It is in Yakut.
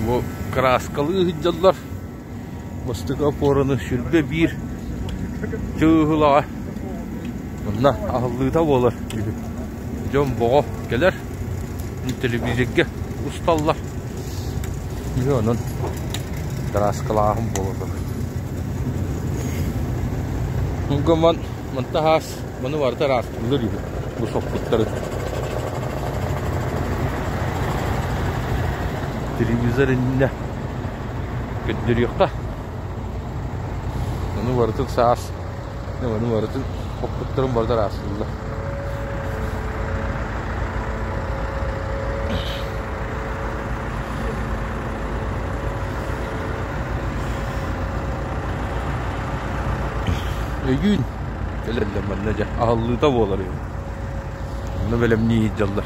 Бу кырааскалыы сылдьаллар. Бастакы опораны 21 чыыһылаҕа манна аһыллыыта буолар үһү. Дьон боҕо кэлэр, телевизорга усталлар. Үһү онон кырааскалааһын буолар. Ман мантаһаас маны барыта ыраастыыллар үһү бу соппуттары. Телевизор иннинэ көрдөрүөххэ. Ону барытын саас, ону барытын хоппуттарын барыта ыраастыыллар. Өйүүн кэлэллэр манна дьэ аһыллыыта буолар үһү. Онно бэлэмнии сылдьаллар.